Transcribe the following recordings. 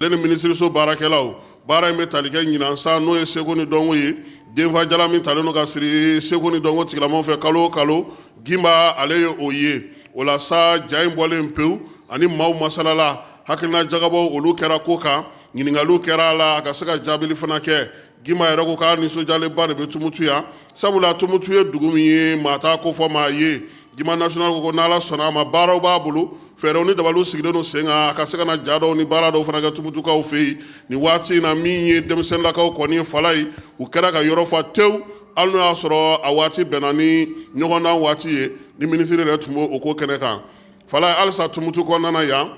Ale ni minisiriso baarakɛlaw baara in bɛ tali kɛ ɲinan san n'o ye seko ni dɔnko ye denfajala min talen don ka siri seko ni dɔnko tigilamɔgɔw fɛ kalo o kalo. Gimba ale ye o ye. O la sa, ja in bɔlen pewu ani maaw masalala, hakilina jagabɔw olu kɛra ko kan, ɲininkaliw kɛra a la, a ka se ka jaabili fana kɛ. Gimba yɛrɛ ko k'a nisɔndiyalenba de bɛ Tumutu yan, sabula Tumutu ye dugu min ye, maa t'a ko fɔ maa ye. Gimba national ko n'Ala sɔnna a ma, baaraw b'a bolo, fɛɛrɛw ni dabaliw sigilen don sen kan, a ka se ka na ja dɔw ni baara dɔw fana kɛ Tumutukaw fɛ yen nin waati in na. Min ye denmisɛnninlakaw kɔni ye fala ye, u kɛra ka yɔrɔ fa tewu, hali n'o y'a sɔrɔ a waati bɛnna ni ɲɔgɔndan waati ye ni minisiri yɛrɛ tun b'o ko kɛnɛ kan. Fala ye, halisa Tumutu kɔnɔna na yan,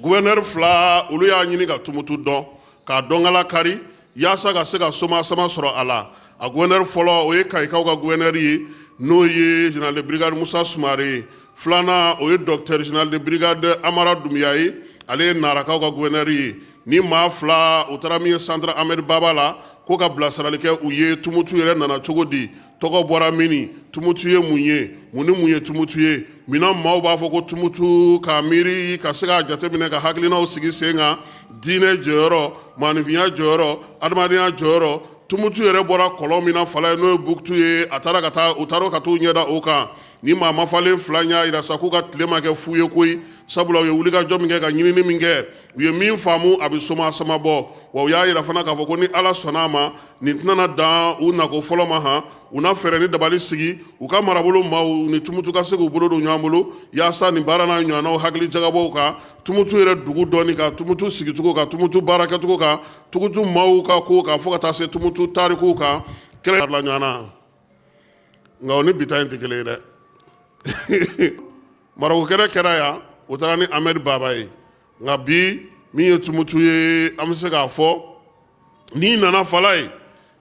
gouverneur fila olu y'a ɲini ka Tumutu dɔn, k'a dɔnkala kari yaasa ka se ka soma sama sɔrɔ a la. A gouverneur fɔlɔ, o ye Kayikaw ka gouverneur ye, n'o ye général de brigade Musa Sumare ye. Filanan, o ye docteur général de brigade Amara Dunbiya ye, ale ye Narakaw ka gouverneur ye. Ni maa fila u taara min ye centre Ahmed Baba la, ko ka bilasirali kɛ u ye, Tumutu yɛrɛ nana cogo di, tɔgɔ bɔra min, Tumutu ye mun ye, mun ni mun ye Tumutu ye, minna maaw b'a fɔ ko Tumutu, k'a miiri ka se k'a jateminɛ, ka hakilinaw sigi sen kan, diinɛ jɔyɔrɔ, maaninfinya jɔyɔrɔ, adamadenya jɔyɔrɔ, Tumutu yɛrɛ bɔra kɔlɔn min na fala ye, n'o ye Bukutu ye. A taara ka taa, u taara ka t'u ɲɛda o kan. Ni maa mafalen fila y'a jira sa k'u ka tile ma kɛ fu ye koyi, sabula u ye wulikajɔ min kɛ, ka ɲinini min kɛ, u ye min faamu, a bɛ soma sama bɔ. Wa u y'a jira fana k'a fɔ ko ni Ala sɔnna a ma, nin tɛna dan u nako fɔlɔ ma han, u na fɛɛrɛ ni dabali sigi u ka marabolo maaw ni Tumutu ka se k'u bolo don ɲɔgɔn bolo, yaasa nin baara n'a ɲɔgɔnnaw hakili jagabɔw kan Tumutu yɛrɛ dugu dɔnni kan, Tumutu sigicogo kan, Tumutu baara kɛcogo kan, Tumutu maaw ka ko kan, fo ka taa se Tumutu tarikuw kan kɛlɛ la ɲɔgɔn na. Nka o ni bi ta in tɛ kelen ye dɛ. Marɔku kɛnɛ kɛra yan, u taara ni Ahmed Baba ye. Nka bi min ye Tumutu ye, an bɛ se k'a fɔ n'i nana fala ye,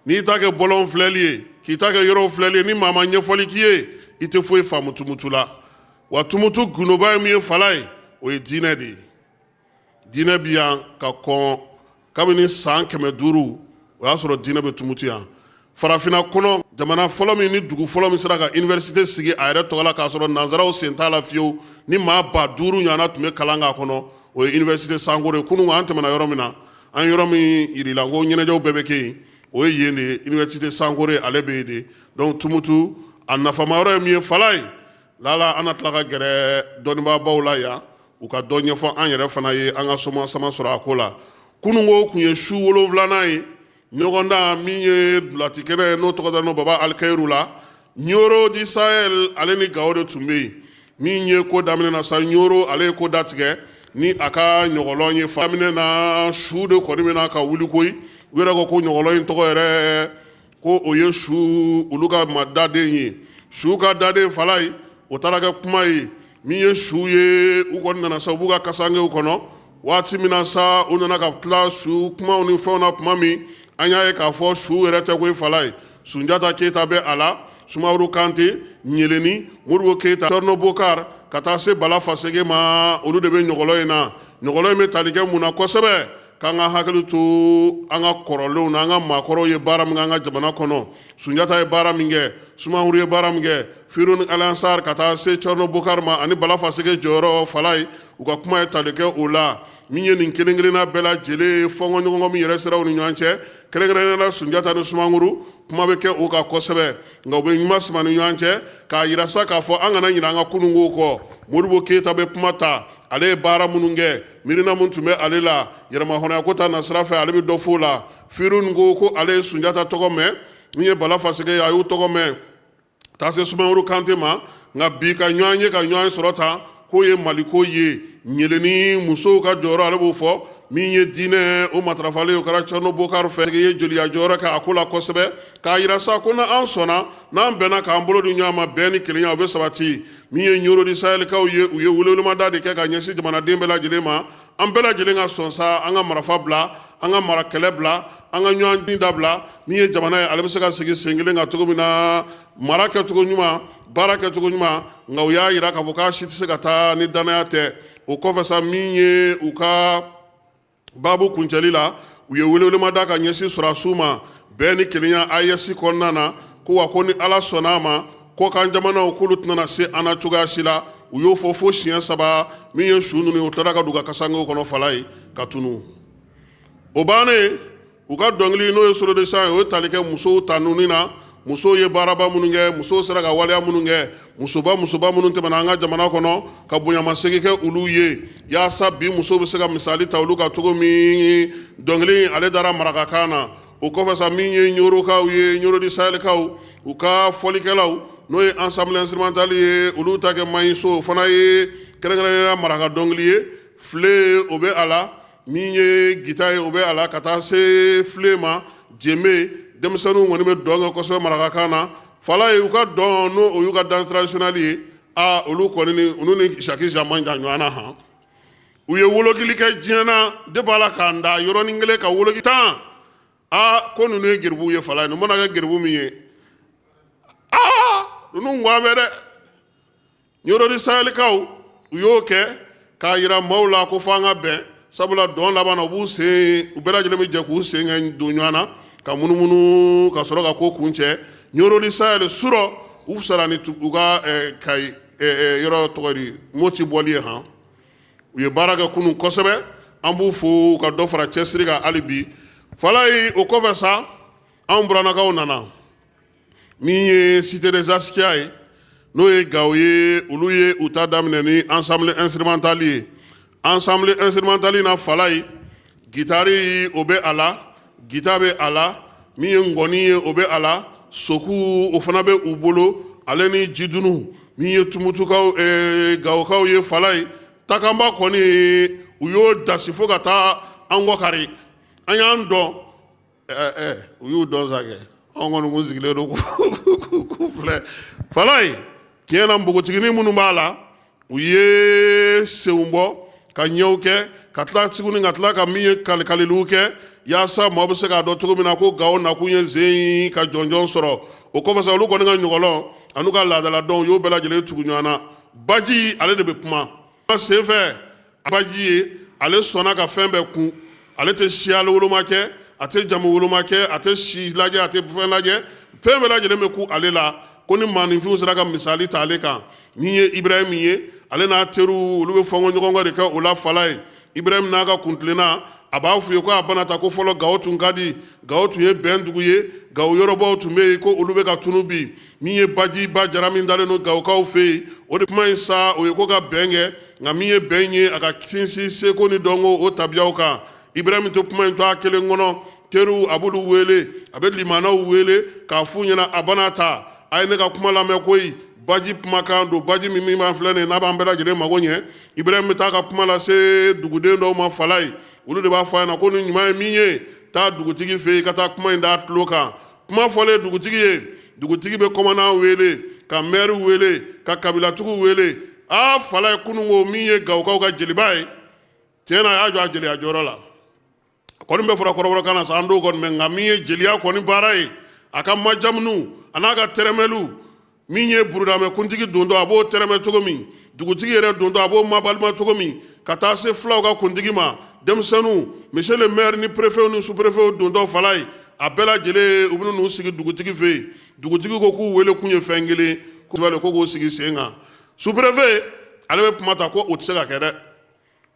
n'i ta kɛ bɔlɔn filɛli ye, k'i ta kɛ yɔrɔw filɛli ye, ni maa ma ɲɛfɔli k'i ye, i tɛ foyi faamu Tumutu la. Wa Tumutu gundoba ye min ye fala ye, o ye diinɛ de ye. Diinɛ bi yan ka kɔn kabini san 500, o y'a sɔrɔ diinɛ bɛ Tumutu yan. Farafinna kɔnɔ, jamana fɔlɔ min ni dugu fɔlɔ min sera ka université sigi a yɛrɛ tɔgɔ la k'a sɔrɔ nanzaraw sen t'a la fiyewu, ni maa 5000 ɲɔgɔnna tun bɛ kalan k'a kɔnɔ, o ye université Sankore ye. Kunun an tɛmɛna yɔrɔ min na, an yɔrɔ min yirila ko ɲɛnajɛw bɛɛ bɛ kɛ yen, o ye yen de ye, université Sankore, ale bɛ yen de. Donc Tumutu a nafama yɔrɔ ye min ye fala ye, lala an na tila ka gɛrɛ dɔnnibaabaw la yan, u ka dɔ ɲɛfɔ an yɛrɛ fana ye, an ka soma sama sɔrɔ a ko la. Kununko tun ye su 7nan ye ɲɔgɔndan min ye dulati kɛnɛ n'o tɔgɔ dalen Baba Alikayiru la. Ɲoro du Sahel ale ni Gawo de tun bɛ yen. Min ye ko daminɛ na sa, Ɲoro ale ye ko datigɛ ni a ka ɲɔgɔlɔn ye. Daminɛ na, su de kɔni bɛna ka wuli koyi. U yɛrɛ ko ko ɲɔgɔlɔn in tɔgɔ yɛrɛ ko o ye su olu ka ma daden ye, su ka daden fala ye. O taara kɛ kuma ye. Min ye su ye, u kɔni nana sa, u b'u ka kasankew kɔnɔ. Waati min na sa u nana ka tila su kumaw ni fɛnw na tuma min, an y'a ye k'a fɔ su yɛrɛ tɛ koyi fala ye. Sunjata Keyita bɛ a la, Sumaworo Kante, Ɲeleni, Modibo Keyita, Cɛrno Bokar, ka taa se Bala Faseke ma, olu de bɛ ɲɔgɔlɔn in na. Ɲɔgɔlɔn in bɛ tali kɛ mun na kosɛbɛ? K'an ka hakili to an ka kɔrɔlenw na, an ka maakɔrɔw ye baara min kɛ an ka jamana kɔnɔ. Sunjata ye baara min kɛ, Sumaworo ye baara min kɛ, Firun Alansar, ka taa se Cɛrno Bokar ma, ani Bala Faseke jɔyɔrɔ fala ye, u ka kuma ye tali kɛ o la. Min ye nin kelen kelenna bɛɛ lajɛlen fɔnkɔɲɔgɔnkɔ min yɛrɛ sera u ni ɲɔgɔn cɛ, kɛrɛnkɛrɛnnenya la Sunjata ni Sumaworo, kuma bɛ kɛ o kan kosɛbɛ. Nka u bɛ ɲuman sama ni ɲɔgɔn cɛ k'a yira sa k'a fɔ an kana ɲinɛ an ka kununkow kɔ. Modibo Keyita bɛ kuma ta, ale ye baara minnu kɛ, miirina min tun bɛ ale la yɛrɛmahɔrɔnya ko ta nasira fɛ, ale bɛ dɔ f'o la. Firun ko ko ale ye Sunjata tɔgɔ mɛn, min ye Bala Faseke ye, a y'u tɔgɔ mɛn, taa se Sumaworo Kante ma. Nka bi ka ɲɔgɔn ye, ka ɲɔgɔn sɔrɔ tan, k'o ye Maliko ye. Ɲeleni musow ka jɔyɔrɔ, ale b'o fɔ. Min ye diinɛ o matarafalen, o kɛra Cɛrno Bokar fɛ, ye jeliya jɔyɔrɔ kɛ a ko la kosɛbɛ, k'a yira sa ko n'an sɔnna, n'an bɛnna k'an bolo di ɲɔgɔn ma, bɛn ni kelenya o bɛ sabati. Min ye Ɲoro du Sahelikaw ye, u ye welewelemada de kɛ ka ɲɛsin jamanaden bɛɛ lajɛlen ma, an bɛɛ lajɛlen ka sɔn sa an ka marifa bila, an ka mara kɛlɛ bila, an ka ɲɔgɔn dabila. Min ye jamana ye, ale bɛ se ka sigi sen kelen kan cogo min na, mara kɛcogo ɲuman, baara kɛcogo ɲuman. Nka u y'a yira k'a fɔ k'a si tɛ se ka taa ni dannaya tɛ. O kɔfɛ sa, min ye u ka baabu kuncɛli la, u ye welewelemada ka ɲɛsin sɔrɔdasiw ma, bɛn ni kelenya AES kɔnɔna na, ko wa ko ni Ala sɔnna a ma, kɔkan jamanaw k'olu tɛna se an na cogoya si la. U y'o fɔ fo siɲɛ saba. Min ye su ninnu ye, u tilara ka don u ka kasankew kɔnɔ fala ye ka tunu. O bannen, u ka dɔnkili, n'o ye solo de chant ye, o ye tali kɛ musow tanuni na, musow ye baaraba minnu kɛ, musow sera ka waleya minnu kɛ, musoba musoba minnu tɛmɛna an ka jamana kɔnɔ, ka bonyamasegin kɛ olu ye, yaasa bi musow bɛ se ka misali ta olu kan cogo min. Dɔnkili ale dara marakakan na. O kɔfɛ sa, min ye ɲorokaw ye, Ɲoro du Sahelkaw, u ka fɔlikɛlaw, n'o ye ensemble instrumental ye, olu ta kɛ maɲiso, o fana ye kɛrɛnkɛrɛnnenya maraka dɔnkili ye. File o bɛ a la, min ye gita ye o bɛ a la, ka taa se file ma, jenbe. Denmisɛnninw kɔni bɛ dɔn kɛ kosɛbɛ marakakan na. Falaye, u ka dɔn, n'o o y'u ka danse traditionnelle ye, aa, olu kɔni ni olu ni Jacques Jean man jan ɲɔgɔn na han. U ye wolokili kɛ diɲɛ na depuis Ala k'an da, yɔrɔnin kelen ka woloki tan. Aa, ko ninnu ye geribuw ye. Falaye, ninnu mana kɛ geribu min ye, aa, ninnu gan bɛ dɛ. Ɲoro du Sahelkaw, u y'o kɛ k'a yira maaw la ko fo an ka bɛn, sabula dɔn laban na, u b'u sen, u bɛɛ lajɛlen bɛ jɛ k'u sen kɛ don ɲɔgɔn na ka munumunu ka sɔrɔ ka ko kuncɛ. Ɲoro du Sahel surɔ, u fisara ni u ka Kayi yɔrɔ tɔgɔ di, Moti bɔli ye han. U ye baara kɛ kunun kosɛbɛ, an b'u fo ka dɔ fara cɛsiri kan hali bi. Falaye, o kɔfɛ sa, anw burannakaw nana, min ye Cité des Askia ye, n'o ye Gawo ye, olu ye u ta daminɛ ni ensemble instrumental ye. Ensemble instrumental na, Falaye, gitari o bɛ a la, gita bɛ a la, min ye ngɔni ye o bɛ a la, soku o fana bɛ u bolo, ale ni jidunu. Min ye Tumutukaw, Gawokaw ye, Falaye, takanba kɔni u y'o dasi fo ka taa an kɔ kari, an y'an dɔn. U y'u dɔn sa kɛ, anw kɔni kun sigilen don k'u filɛ. Falaye, tiɲɛ na, npogotiginin minnu b'a la, u ye senw bɔ ka ɲɛw kɛ, ka tila tuguni ka tila ka min ye kalikaliliw kɛ, yaasa maaw bɛ se k'a dɔn cogo min na ko Gawo nakun ye zen in ka jɔnjɔn sɔrɔ. O kɔfɛ sa, olu kɔni ka ɲɔgɔlɔn an'u ka laadala dɔn, u y'o bɛɛ lajɛlen tugu ɲɔgɔn na. Baji, ale de bɛ kuma senfɛ. Baji ye, ale sɔnna ka fɛn bɛɛ kun, ale tɛ siya woloma kɛ, a tɛ jamu woloma kɛ, a tɛ si lajɛ, a tɛ fɛn lajɛ, fɛn bɛɛ lajɛlen bɛ kun ale la, ko ni maaninfinw sera ka misali ta ale kan. Min ye Ibrahim ye, ale n'a teriw, olu bɛ fɔnkɔ ɲɔgɔn kɔ de kɛ o la. Falaye, Ibrahim n'a ka kuntilenna, a b'a f'u ye ko a bana ta, ko fɔlɔ Gawo tun ka di, Gawo tun ye bɛn dugu ye, Gawo yɔrɔbaw tun bɛ yen, ko olu bɛ ka tunu bi. Min ye baji ba jara min dalen don Gawokaw fɛ yen, o de kuma in sa, o ye ko ka bɛn kɛ, nka min ye bɛn ye, a ka sinsin seko ni dɔnko o tabiyaw kan. Ibrahim tɛ kuma in to a kelen kɔnɔ, teriw a b'olu wele, a bɛ limanaw wele k'a f'u ɲɛna: a bana ta, a ye ne ka kuma lamɛn koyi, baji kumakan don, baji min b'an filɛ nin ye, n'a b'an bɛɛ lajɛlen mago ɲɛ. Ibrahim bɛ taa ka kuma lase duguden dɔw ma. Falaye, olu de b'a fɔ a ɲɛna ko ni ɲuman ye min ye, taa dugutigi fɛ yen ka taa kuma in d'a tulo kan. Kuma fɔlen dugutigi ye, dugutigi bɛ kɔmandan wele, ka mɛri wele, ka kabilatigiw wele. Aa, Falaye, kunun ko min ye Gawokaw ka jeliba ye, tiɲɛ na, a y'a jɔ a jeliya jɔyɔrɔ la. A kɔni bɛ fɔra kɔrɔbɔrɔkan na sa, an t'o kɔni mɛn, nka min ye jeliya kɔni baara ye, a ka majamuniw a n'a ka tɛrɛmɛliw, min ye burudamɛ kuntigi dontɔ a b'o tɛrɛmɛ cogo min, dugutigi yɛrɛ dontɔ a b'o mabalima cogo min, ka taa se fulaw ka kuntigi ma, denmisɛnninw, monsieur le maire ni préfet ni sous-préfet dontɔ, Falaye, a bɛɛ lajɛlen, u bɛ n'u sigi dugutigi fɛ yen. Dugutigi ko k'u wele kun ye fɛn kelen ko k'u sigi sen kan. Sous-préfet, ale bɛ kuma ta ko o tɛ se ka kɛ dɛ,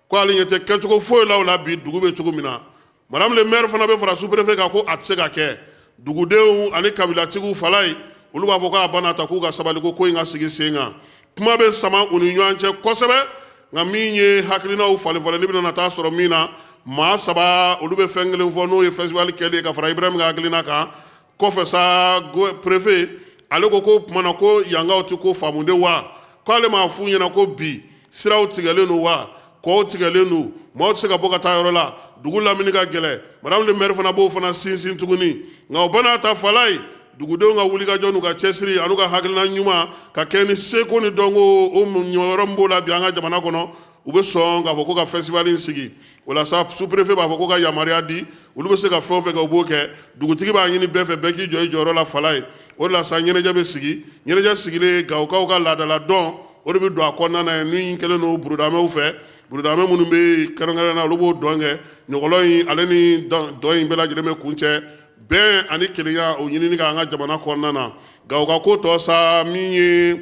ko ale ɲɛ tɛ kɛcogo foyi la o la bi dugu bɛ cogo min na. Madame le maire fana bɛ fara sous-préfet kan ko a tɛ se ka kɛ. Dugudenw ani kabilatigiw, Falaye, olu b'a fɔ k'a bana ta, k'u ka sabali, ko ko in ka sigi sen kan. Kuma bɛ sama u ni ɲɔgɔn cɛ kosɛbɛ, nka min ye hakilinaw falen falen, ne bɛna na taa sɔrɔ min na, maa saba olu bɛ fɛn kelen fɔ, n'o ye festival kɛli ye ka fara Ibrahim ka hakilina kan. Kɔfɛ sa, préfet ale ko ko tuma na ko yankaw tɛ ko faamu de wa, k'ale m'a f'u ɲɛna ko bi siraw tigɛlen don wa, kɔw tigɛlen don, maaw tɛ se ka bɔ ka taa yɔrɔ la, dugu lamini ka gɛlɛn. Madame le maire fana b'o fana sinsin tuguni. Nka o bana ta, Falaye, dugudenw ka wulikajɔ n'u ka cɛsiri an'u ka hakilina ɲuman ka kɛ ni seko ni dɔnko o ɲɔyɔrɔ min b'o la bi an ka jamana kɔnɔ, u bɛ sɔn k'a fɔ ko ka festival in sigi. O la sa, sous-préfet b'a fɔ ko ka yamaruya di, olu bɛ se ka fɛn o fɛn kɛ, u b'o kɛ. Dugutigi b'a ɲini bɛɛ fɛ, bɛɛ k'i jɔ i jɔyɔrɔ la. Falaye, o de la sa, ɲɛnajɛ bɛ sigi. Ɲɛnajɛ sigilen, Gawokaw ka laadala dɔn, o de bɛ don a kɔnɔna na ye, min kɛlen don burudamɛw fɛ, burudamɛ minnu bɛ yen kɛrɛnkɛrɛnnen na, olu b'o dɔn kɛ. Ɲɔgɔlɔn in, ale ni dɔn in bɛɛ lajɛlen bɛ kuncɛ bɛn ani kelenya o ɲinini kan an ka jamana kɔnɔna na. Gawo ka ko tɔ sa, min ye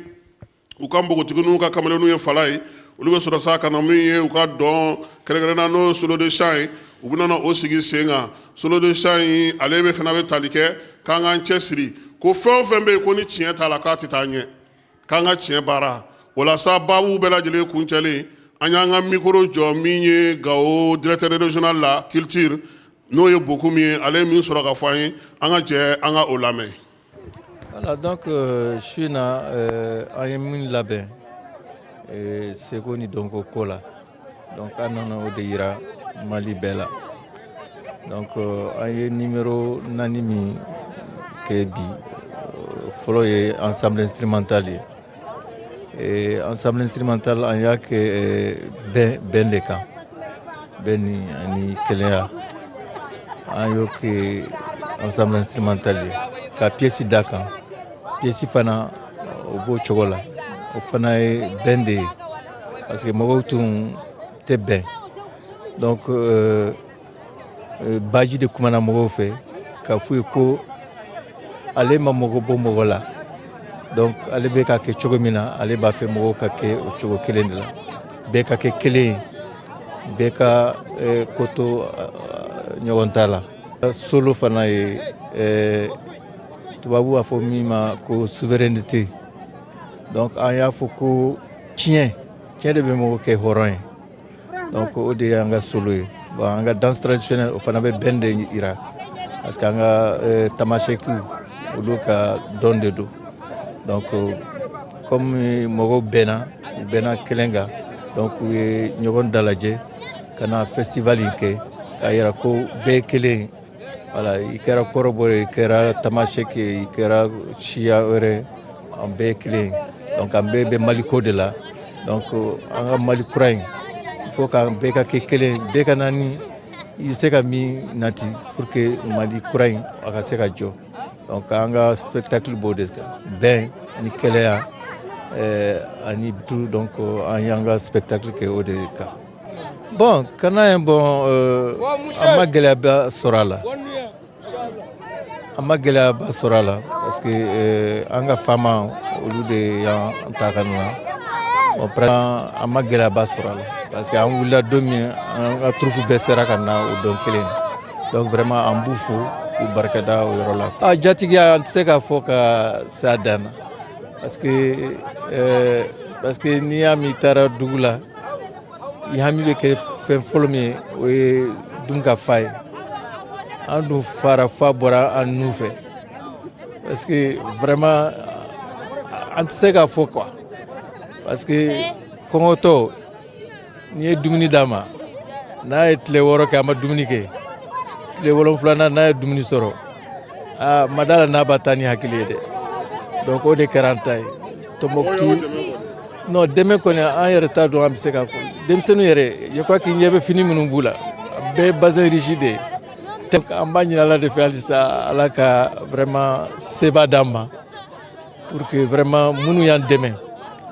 u ka npogotigininw ka kamalenninw ye, Falaye, olu bɛ sɔrɔ sa ka na min ye u ka dɔn kɛrɛnkɛrɛnna, n'o ye solo de chant ye. U bɛna o sigi sen kan. Solo de chant in, ale bɛ fana bɛ tali kɛ k'an k'an cɛ siri, ko fɛn o fɛn bɛ yen ko ni tiɲɛ t'a la, k'a tɛ taa ɲɛ, k'an ka tiɲɛ baara. O la sa, baabu bɛɛ lajɛlen kuncɛlen, an y'an ka micro jɔ min ye Gawo directeur régional la culture, n'o ye Bokum ye. Ale ye min sɔrɔ ka fɔ an ye, an ka jɛ an ka o lamɛn. Voilà, donc su in na, an ye min labɛn seko ni dɔnko ko la, donc an nana o de yira Mali bɛɛ la. Donc an ye numéro 4 min kɛ bi, fɔlɔ ye ensemble instrumental ye. Ensemble instrumental, an y'a kɛ bɛn de kan, bɛn ni ani kelenya. An y'o kɛ ensemble instrumental ye ka pièce da kan. Pièce fana, o b'o cogo la, o fana ye bɛn de ye, parce que mɔgɔw tun tɛ bɛn. Donc Baji de kumana mɔgɔw fɛ k'a f'u ye ko ale ma mɔgɔ bɔ mɔgɔ la. Donc ale bɛ ka kɛ cogo min na, ale b'a fɛ mɔgɔw ka kɛ o cogo kelen de la, bɛɛ ka kɛ kelen ye, bɛɛ ka ko to ɲɔgɔn ta la. Solo fana ye tubabu b'a fɔ min ma ko souveraineté. Donc an y'a fɔ ko tiɲɛ, tiɲɛ de bɛ mɔgɔ kɛ hɔrɔn ye. Donc o de y'an ka solo ye. Bon, an ka danse traditionnelle, o fana bɛ bɛn de yira, parce que an ka tamasɛkiw, olu ka dɔn de don. Donc comme mɔgɔw bɛnna, u bɛnna kelen kan, donc u ye ɲɔgɔn dalajɛ ka na festival in kɛ k'a yira ko bɛɛ ye kelen ye. Voilà, i kɛra kɔrɔbɔrɔ ye, i kɛra tamasɛki ye, i kɛra siya wɛrɛ, an bɛɛ ye kelen ye. Donc an bɛɛ bɛ Maliko de la. Donc an ka Mali kura in, il faut k'an bɛɛ ka kɛ kelen, bɛɛ ka na ni i bɛ se ka min nati pour que Mali kura in a ka se ka jɔ. Donc an ka spectacle b'o de kan, bɛn ani kɛlɛya ani tout. Donc an y'an ka spectacle kɛ o de kan. Bon, kana ye, bon, an ma gɛlɛyaba sɔrɔ a la, an ma gɛlɛyaba sɔrɔ a la, parce que an ka faama, olu de y'an ta ka na. Bon, an ma gɛlɛyaba sɔrɔ a la, parce que an wulila don min, an ka troupe bɛɛ sera ka na o don kelen. Donc vraiment, an b'u fo k'u barikada o yɔrɔ la. A jatigiya, an tɛ se k'a fɔ ka s'a dan na, parce que n'i y'a min i taara dugu la, i hami bɛ kɛ fɛn fɔlɔ min ye, o ye dun ka fa ye. An dun fara fa bɔra an nun fɛ, parce que vraiment an tɛ se k'a fɔ quoi, parce que kɔngɔtɔ, n'i ye dumuni d'a ma, n'a ye tile 6 kɛ a ma dumuni kɛ, tile 7nan n'a ye dumuni sɔrɔ, aa, ma da la n'a b'a taa ni hakili ye dɛ. Donc o de kɛra an ta ye Tɔnbɔkutu. Non, dɛmɛ kɔni, an yɛrɛ t'a dɔn an bɛ se k'a fɔ. Denmisɛnninw yɛrɛ, je crois que ɲɛ bɛ fini minnu b'u la, a bɛɛ ye bazin riche de ye. An b'a ɲini Ala de fɛ halisa, Ala ka vraiment seba d'an ma pour que vraiment minnu y'an dɛmɛ,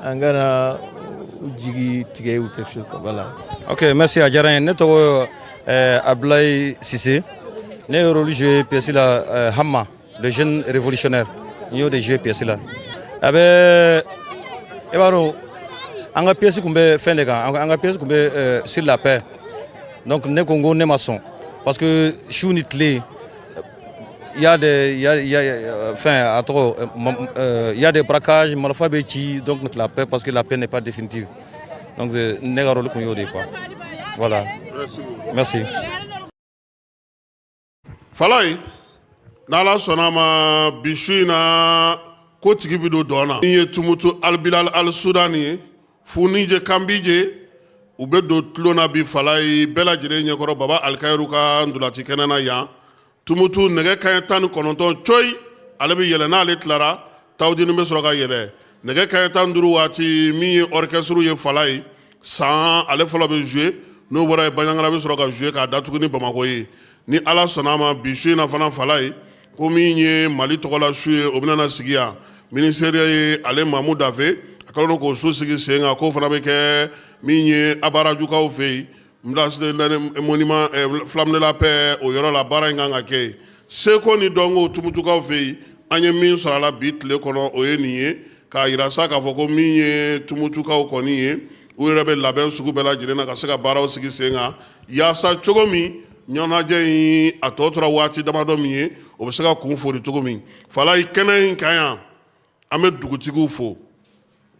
an kana u jigi tigɛ ou quelque chose comme voilà. Ok, merci, a diyara n ye. Ne tɔgɔ Ablaye Cissé. Ne ye rôle joué pièce la, Hamma, le jeune révolutionnaire. N y'o de joué pièce la. A bɛ, i b'a dɔn, an ka pièce tun bɛ fɛn de kan, an ka pièce tun bɛ sur la paix. Donc ne ko n ko ne ma sɔn, parce que su ni tile, il y a des il y a, il y a enfin a tɔgɔ, il y a des braquages, marifa bɛ ci. Donc la paix, parce que la paix n'est pas définitive. Donc ne ka rôle tun y'o de ye quoi. Voilà, merci. Falaye, n'Ala sɔnna ma, bi su in na, ko tigi bɛ don dɔn na. Min ye Tumutu Albilal Al Sudani ye, Funije Kanbije, u bɛ don tulon na bi Falaye bɛɛ lajɛlen ɲɛkɔrɔ Baba Alikayiru ka ntolaci kɛnɛ na yan Tumutu. Nɛgɛ kanɲɛ 19 coyi, ale bɛ yɛlɛ. N'ale tilara, Tawudini bɛ sɔrɔ ka yɛlɛ. Nɛgɛ kanɲɛ 15 waati, min ye orchestre ye Falaye san, ale fɔlɔ bɛ jouer. N'o bɔra yen, Baɲangara bɛ sɔrɔ ka jouer k'a datugu ni Bamakɔ ye. Ni Ala sɔnna a ma, bi su in na fana Falaye, ko min ye Mali tɔgɔla su ye, o bɛna sigi yan. Ministère ye ale Mamu Dafe, a kɛlen don k'o su sigi sen kan, k'o fana bɛ kɛ min ye Abarajukaw fɛ yen, monument Flamme de la Paix, o yɔrɔ la baara in kan ka kɛ yen. Seko ni dɔnko Tumutukaw fɛ yen, an ye min sɔrɔ a la bi tile kɔnɔ, o ye nin ye, k'a yira sa k'a fɔ ko min ye Tumutukaw kɔni ye, u yɛrɛ bɛ labɛn sugu bɛɛ lajɛlen na ka se ka baaraw sigi sen kan yaasa cogo min ɲɛnajɛ in a tɔ tora waati damadɔ min ye, o bɛ se ka kun fori cogo min. Falayi, kɛnɛ in kan yan, an bɛ dugutigiw fo.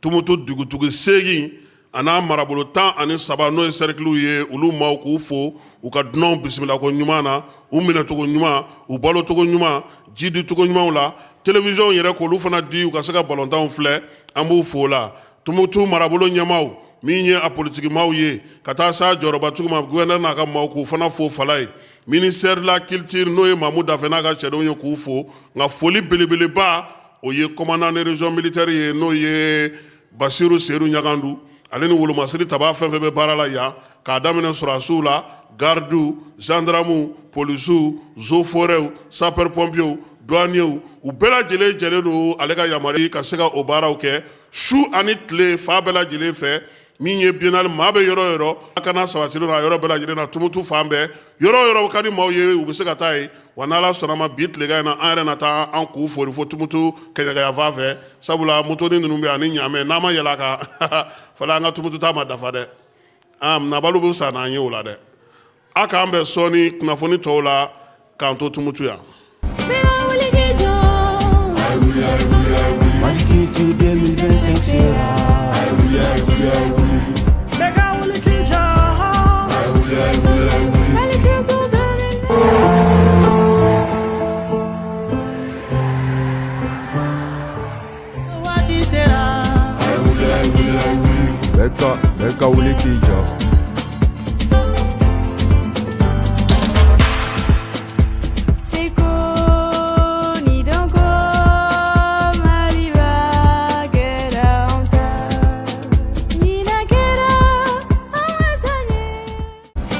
Tumutu dugutigi 8 a n'a marabolo 13, n'o ye sɛrikiliw ye, olu maaw k'u fo u ka dunanw bisimilako ɲuman na, u minɛcogo ɲuman, u balocogo ɲuman, ji dicogo ɲumanw la, télévision yɛrɛ k'olu fana di u ka se ka balontanw filɛ. An b'u fo la. Tumutu marabolo ɲɛmaaw, min ye a politikimaw ye, ka taa s'a jɔyɔrɔbatigiw ma, gouverneur n'a ka maaw, k'u fana fo. Falayi, ministère de la culture, n'o ye Mamu Dafe n'a ka cɛdenw ye, k'u fo. Nka foli belebeleba, o ye commandant de région militaire ye, n'o ye Basiru Seru Ɲagandu, ale ni wolomasiri taba fɛn fɛn bɛ baara la yan, k'a daminɛ sɔrɔdasiw la, gardiw, gendarmew, polisiw, eaux forêts, sapeur pompierw, douaniers, u bɛɛ lajɛlen jɛlen don ale ka yamaruya ka se ka o baaraw kɛ su ani tile, fan bɛɛ lajɛlen fɛ. Min ye biennale, maa bɛ yɔrɔ o yɔrɔ, a kana sabati na yɔrɔ bɛɛ lajɛlen na, Tumutu fan bɛɛ, yɔrɔ o yɔrɔ ka di maaw ye, u bɛ se ka taa yen. Wa n'Ala sɔnna ma, bi tilegan in na, an yɛrɛ na taa an k'u fori fo Tumutu kɛɲɛkɛya fan fɛ, sabula motoni ninnu bɛ ani ɲaamɛ, n'an ma yɛlɛ a kan fana, an ka Tumutu taa ma dafa dɛ. Nabalu bɛ sa n'an ye o la dɛ. A k'an bɛn sɔɔni kunnafoni tɔw la, k'an to Tumutu yan. Mali Culture 2025 sera. Bɛɛ ka wuli k'i jɔ. Mali Culture 2025. Waati sera. Bɛɛ ka wuli k'i jɔ. Seko ni dɔnko, Maliba kɛra anw ta. Ɲinan kɛra an ka san ye.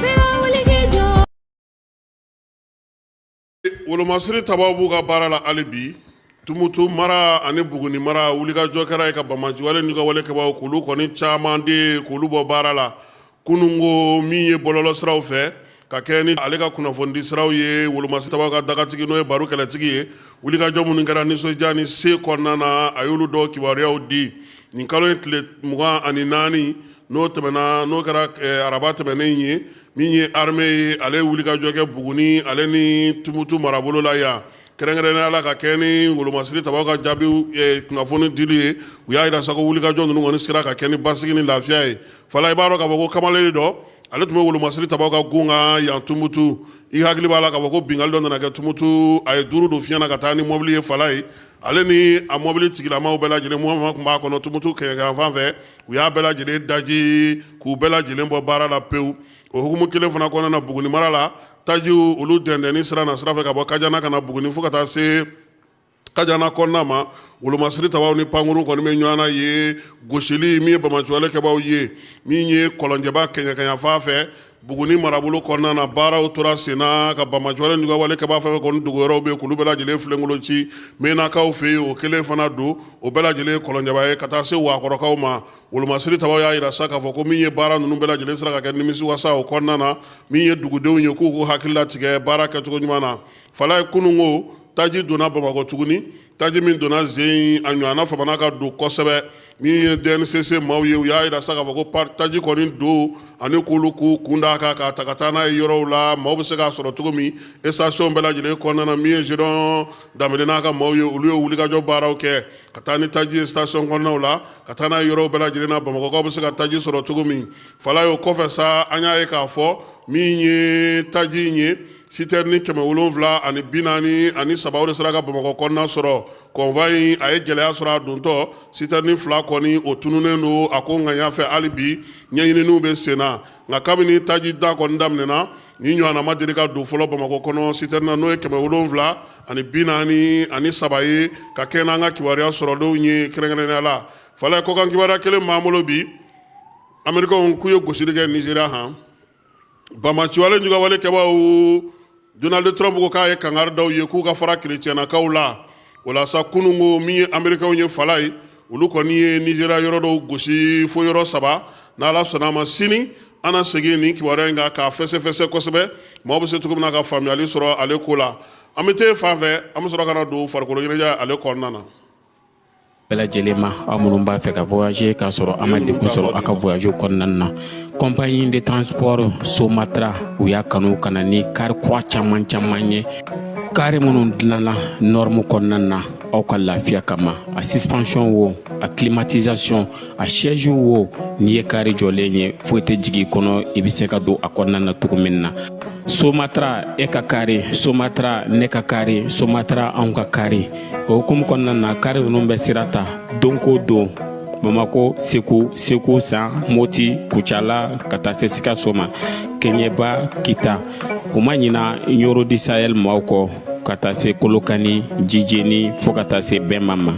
Bɛɛ ka wuli k'i jɔ. Wolomasiri tabaw b'u ka baara la hali bi. Tumutu mara ani Buguni mara, wulikajɔ kɛra yen ka banbaanciwale n'u ka walekɛbaaw k'olu kɔni caman de k'olu bɔ baara la kununko. Min ye bɔlɔlɔ siraw fɛ ka kɛ ni ale ka kunnafonidi siraw ye, wolomasiri tabaw ka dagatigi, n'o ye Baru Kɛlɛtigi ye, wulikajɔ minnu kɛra nisɔndiya ni se kɔnɔna na, a y'olu dɔw kibaruyaw di. Nin kalo in tile 24, n'o tɛmɛna, n'o kɛra araba tɛmɛnen ye, min ye armée ye, ale ye wulikajɔ kɛ Buguni ale ni Tumutu marabolo la yan, kɛrɛnkɛrɛnnenya la ka kɛ ni wolomasiri tabaw ka jaabi kunnafoni dili ye. U y'a jira sa ko wulikajɔ ninnu kɔni sera ka kɛ ni basigi ni lafiya ye. Fala, i b'a dɔn k'a fɔ ko kamalen dɔ, ale tun bɛ wolomasiri tabaw ka gun kan yan Tumutu. I hakili b'a la k'a fɔ ko binkanni dɔ nana kɛ Tumutu, a ye duuru don fiɲɛ na ka taa ni mɔbili ye. Fala ye, ale ni a mɔbili tigilamaw bɛɛ lajɛlen, mɔgɔ tun b'a kɔnɔ Tumutu kɛɲɛka fan fɛ, u y'a bɛɛ lajɛlen daji k'u bɛɛ lajɛlen bɔ baara la pewu. O hukumu kelen fana kɔnɔna na, Buguni mara la, tajiw olu dɛndɛnni sira na sira fɛ ka bɔ Kajana ka na Buguni fo ka taa se Kajana kɔnɔna ma, wolomasiri tabaw ni pankurun kɔni bɛ ɲɔgɔn na ye gosili. Min ye banbaanciwale kɛbaaw ye, min ye Kɔlɔnjɛba kɛɲɛka fan fɛ, Buguni marabolo kɔnɔna na, baaraw tora senna ka banbaanciwale n'u ka wale kɛbaa fɛn kɔni dogo yɔrɔw bɛ k'olu bɛɛ lajɛlen filenkolon ci. Menakaw fɛ yen, o kelen fana don, o bɛɛ lajɛlen Kɔlɔnjɛba ye, ka taa se Wakɔrɔkaw ma. Wolomasiri tabaw y'a jira sa k'a fɔ ko min ye baara ninnu bɛɛ lajɛlen sera ka kɛ nimisiwasa o kɔnɔna na. Min ye dugudenw ye, k'u k'u hakili latigɛ baara kɛcogo ɲuman na. Fala ye, kununko taji donna Bamakɔ tuguni. Taji min donna zen, a ɲɔgɔnna famana ka don kosɛbɛ. Min ye DNCC maaw ye, u y'a jira sa k'a fɔ ko taji kɔni don ani k'olu k'u kun d'a kan k'a ta ka taa n'a ye yɔrɔw la, maaw bɛ se k'a sɔrɔ cogo min station bɛɛ lajɛlen kɔnɔna na. Min ye Gédéon Danbɛlɛ n'a ka maaw ye, olu ye wulikajɔ baaraw kɛ ka taa ni taji ye station kɔnɔnaw la, ka taa n'a ye yɔrɔw bɛɛ lajɛlen na, Bamakɔkaw bɛ se ka taji sɔrɔ cogo min. Fala ye, o kɔfɛ sa, an y'a ye k'a fɔ min ye taji in ye, citerne 743, o de sera ka Bamakɔ kɔnɔna sɔrɔ. Convoi in, a ye gɛlɛya sɔrɔ a dontɔ, citerne 2 kɔni o tununnen don. A ko ŋaniya fɛ, hali bi ɲɛɲininiw bɛ sen na. Nka kabini taji da kɔni daminɛna, ni ɲɔgɔnna ma deli ka don fɔlɔ Bamakɔ kɔnɔ citerne na, n'o ye 743 ye, ka kɛ n'an ka kibaruya sɔrɔlenw ye kɛrɛnkɛrɛnnenya la. Fala, kɔkan kibaruya kelen b'an bolo bi. Amerikaw k'u ye gosili kɛ Nizeriya han. Banbaanciwale juguwale kɛbaaw, Donald Trump ko k'a ye kangari da u ye k'u ka fara kerecɛnnakaw la. O la sa, kununko min ye Amerikaw ye, fala ye, olu kɔni ye Nizeriya yɔrɔ dɔw gosi fo yɔrɔ saba. N'Ala sɔnna a ma, sini an na segin nin kibaruya in kan k'a fɛsɛfɛsɛ kosɛbɛ, maaw bɛ se cogo min na ka faamuyali sɔrɔ ale ko la. An bɛ taa fan fɛ, an bɛ sɔrɔ ka na don farikolo ɲɛnajɛ ale kɔnɔna na. Bɛɛ lajɛlen ma, aw minnu b'a fɛ ka voyager k'a sɔrɔ a ma degun sɔrɔ aw ka voyage kɔnɔna na, compagnie de transport Somatra, u y'a kanu ka na ni kari kura caman caman ye, kari minnu dilanna norme kɔnɔna na aw ka lafiya kama. A suspension wo, a climatisation, a siège wo, n'i ye kari jɔlen ye, foyi tɛ jigin i kɔnɔ, i bɛ se ka don a kɔnɔna na cogo min na. Somatra, e ka kari Somatra, ne ka kari Somatra, anw ka kari. O hukumu kɔnɔna na, kari ninnu bɛ sira ta don ko don Bamako, Segu, Segu San, Moti, Kucala, ka taa se Sikaso ma, Kɛɲɛba, Kita. U ma ɲina Ɲoro du Sahel maaw kɔ, ka taa se Kolokani, Jijeni, fo ka taa se Bɛnma ma.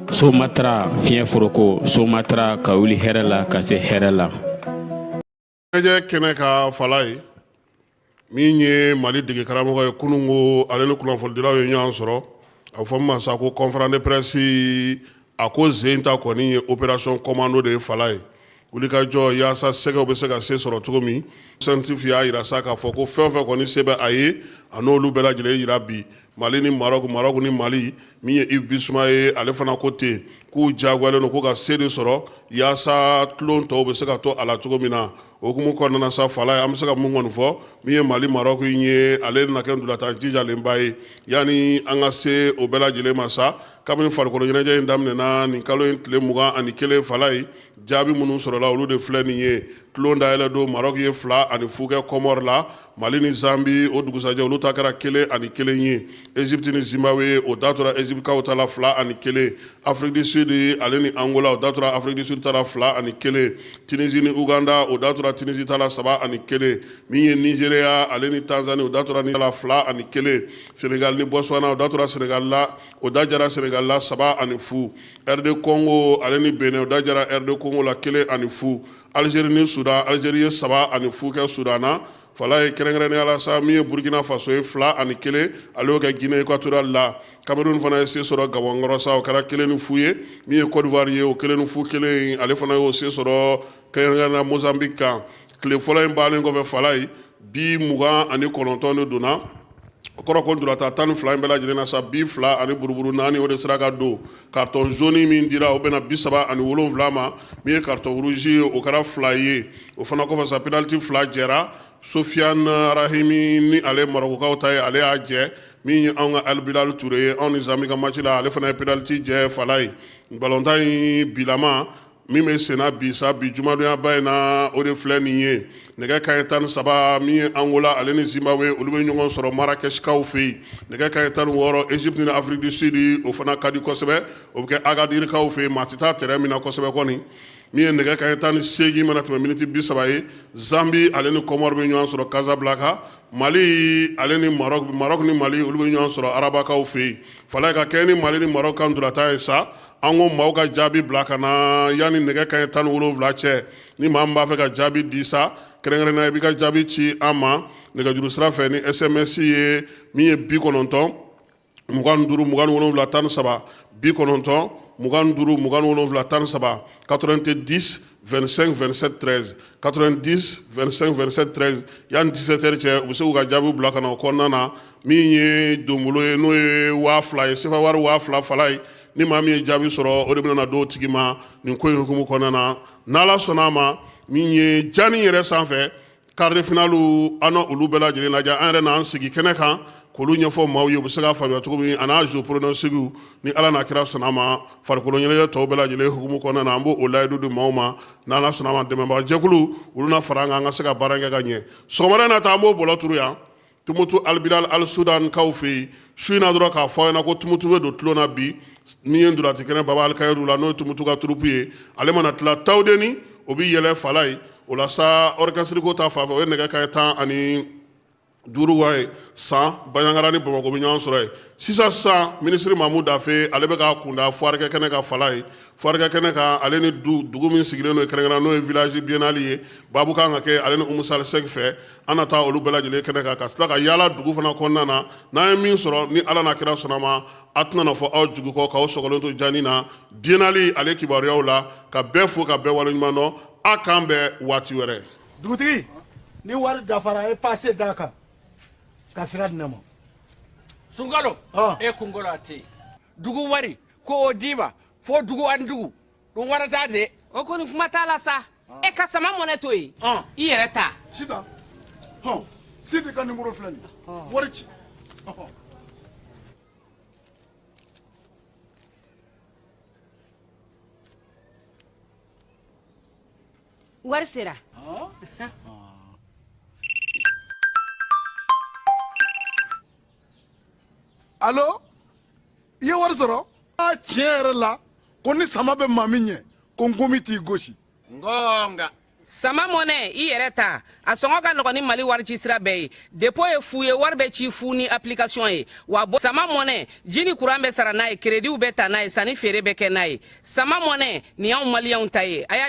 Somatra, fiɲɛ foroko Somatra, ka wuli hɛrɛ la ka se hɛrɛ la. Ɲɛnajɛ kɛnɛ ka fala ye min ye Mali dege karamɔgɔ ye kunun ko ale ni kunnafonidilaw ye ɲɔgɔn sɔrɔ, a bɛ fɔ min ma sa ko conférence de presse. A ko sen ta kɔni ye opération commando de ye fala ye, wulikajɔ yaasa sɛgɛw bɛ se ka se sɔrɔ cogo min. Sɛntif y'a jira sa k'a fɔ ko fɛn o fɛn kɔni se bɛ a ye, a n'olu bɛɛ lajɛlen jira bi Mali ni Maroc, Maroc ni Mali. Min ye Yves Bissouma ye, ale fana ko ten k'u diyagoyalen don k'u ka se de sɔrɔ yaasa tulon tɔw bɛ se ka to a la cogo min na. O hukumu kɔnɔna na sa, fala ye, an bɛ se ka mun kɔni fɔ, min ye Mali Maroc in ye, ale na kɛ ntolatan jijalenba ye. Yanni an ka se o bɛɛ lajɛlen ma sa, kabini farikolo ɲɛnajɛ in daminɛna nin kalo in tile 21, fala ye, jaabi minnu sɔrɔla, olu de filɛ nin ye. Tulon dayɛlɛ don, Maroc ye 2-0 kɛ Comore la. Mali ni Zambi, o dugusajɛ, olu ta kɛra 1-1 ye. Egypte ni Zimbabwe, o da tora Egyptekaw ta la 2-1. Afrique du Sud ale ni Angola, o da tora Afrique du Sud ta la 2-1. Tunisie ni Uganda, o da tora Tunisie ta la 3-1. Min ye Nigeria ale ni Tanzanie, o da tora la 2-1. Sénégal ni Botswana, o da tora Sénégal la, o da jara Sénégal la 3-0. RD Congo ale ni Benin, o da jara RD Congo la 1-0. Algérie ni Soudan, Algérie ye 3-0 kɛ Soudan na. Fala ye, kɛrɛnkɛrɛnnenya la sa, min ye Burkina Faso ye, 2-1 ale y'o kɛ Guinée équatoriale la. Cameroun fana ye se sɔrɔ Gabon kɔrɔ sa, o kɛra 1-0 ye. Min ye Côte d'Ivoire ye, o 1-0 kelen, ale fana y'o se sɔrɔ kɛrɛnkɛrɛnnenya Mozambique kan. Tile fɔlɔ in bannen kɔfɛ, fala ye, bi 29 de donna. O kɔrɔ ko ntolatan 12 in bɛɛ lajɛlen na sa, bi fila ani buruburu naani, o de sera ka don. Carton jaune min dira, o bɛna 37 ma. Min ye carton rouge ye, o kɛra fila ye. O fana kɔfɛ sa, penalty fila jɛra. Sofiane Rahimi ni ale Marɔkukaw ta ye, ale y'a jɛ. Min ye anw ka Al Bilal Touré ye, anw ni Zambi ka match la, ale fana ye penalty jɛ. Fala ye, balontan in bilama min bɛ senna bi sa, bi jumadonyaba in na, o de filɛ nin ye. Nɛgɛ kanɲɛ 13, min ye Angola ale ni Zimbabwe, olu bɛ ɲɔgɔn sɔrɔ Marrakechkaw fɛ yen. Nɛgɛ kanɲɛ 16, Egypte ni Afrique du Sud, o fana ka di kosɛbɛ, o bɛ kɛ Agadirkaw fɛ yen, maa tɛ taa terrain min na kosɛbɛ kɔni. Min ye nɛgɛ kanɲɛ 18 mana tɛmɛ miniti 30 ye, Zambi ale ni Comore bɛ ɲɔgɔn sɔrɔ Casablanca. Mali ale ni Maroc, Maroc ni Mali, olu bɛ ɲɔgɔn sɔrɔ Rabakaw fɛ yen. Fala ka kɛ ni Mali ni Maroc kan ntolatan ye sa, an ko maaw ka jaabi bila ka na yanni nɛgɛ kanɲɛ 17 cɛ. Ni maa min b'a fɛ ka jaabi di sa, kɛrɛnkɛrɛnnenya, i b'i ka jaabi ci an ma nɛgɛjuru sira fɛ ni SMS ye, min ye 90 25 27 13, 90 25 27 13, 90 25 27 13, 90 25 27 13. Yanni 17 heures cɛ, u bɛ se k'u ka jaabiw bila ka na. O kɔnɔna na, min ye donbolo ye, n'o ye 2000 ye, sefa wari 2000, fala ye, ni maa min ye jaabi sɔrɔ, o de bɛna d'o tigi ma nin ko in hukumu kɔnɔna na. N'Ala sɔnna a ma, min ye jani yɛrɛ sanfɛ, quart de finale, an olu bɛɛ lajɛlen lajɛ, an yɛrɛ n'an sigi kɛnɛ kan k'olu ɲɛfɔ maaw ye, u bɛ se k'a faamuya cogo min, a n'a jeu pronostic. Ni Ala n'a kira sɔnna a ma, farikolo ɲɛnajɛ tɔw bɛɛ lajɛlen hukumu kɔnɔna na, an b'o o layidu di maaw ma. N'Ala sɔnna a ma, dɛmɛbaga jɛkulu, olu na fara an kan, an ka se ka baara kɛ ka ɲɛ. Sɔgɔmada in na ta, an b'o bɔlɔ turu yan Tumutu Albilal Al Sudan kaw fɛ yen su in na dɔrɔn, k'a fɔ aw ɲɛna ko Tumutu bɛ don tulon na bi. Min ye ntolati kɛnɛ Baba Alikayiru la, n'o ye Tumutu ka troupe ye, ale mana tila Tawudeni, o bɛ yɛlɛ fala ye. O la sa, orchestre ko ta fan fɛ, o ye nɛgɛ kanɲɛ 15 wa ye san. Bandiagara ni Bamakɔ bɛ ɲɔgɔn sɔrɔ yen sisan. Sisan, minisiri Mamu Dafe, ale bɛ k'a kunda foire kɛ kɛnɛ kan fala ye. Foire kɛ kɛnɛ kan, ale ni dugu min sigilen don kɛrɛnkɛrɛn, n'o ye village biennale ye, baabu kan ka kɛ ale ni Umu Sali Sɛki fɛ. An na taa olu bɛɛ lajɛlen kɛnɛ kan, ka tila ka yaala dugu fana kɔnɔna na. N'an ye min sɔrɔ, ni Ala n'a kira sɔnna ma, a tɛna fɔ aw jigi kɔ k'aw sɔgɔlen to jani na biennale ale kibaruyaw la. Ka bɛɛ fo, ka bɛɛ waleɲuman dɔn. A k'an bɛn waati wɛrɛ. Dugutigi, ni wari dafara, e passe d'a kan ka sira di ne ma. Sunkalo, e kunkolo a tɛ yen. Dugu wari. ko o d'i ma fo dugu ani dugu ɗum waɗata de o kɔni kuma t'a la sa e ka sama mɔnɛ to yen i yɛrɛ ta Sitan hɔn Sidi ka nimoro filɛ nin ye wari ci ɔhɔn. Wari sera. Alo, i ye wari sɔrɔ a tiɲɛ yɛrɛ la ko ni sama bɛ maa min ɲɛ ko nkomi t'i gosi. Gonga. Sama mɔnɛ i yɛrɛ ta, a sɔngɔ ka nɔgɔn ni Mali wari ci sira bɛɛ ye. Dépôt ye fu ye, wari bɛ ci fu ni application ye. Wa bɔ sama mɔnɛ, ji ni kuran bɛ sara n'a ye, créditw bɛ ta n'a ye, sanni feere bɛ kɛ n'a ye. Sama mɔnɛ nin y'anw maliyɛnw ta ye, a y'a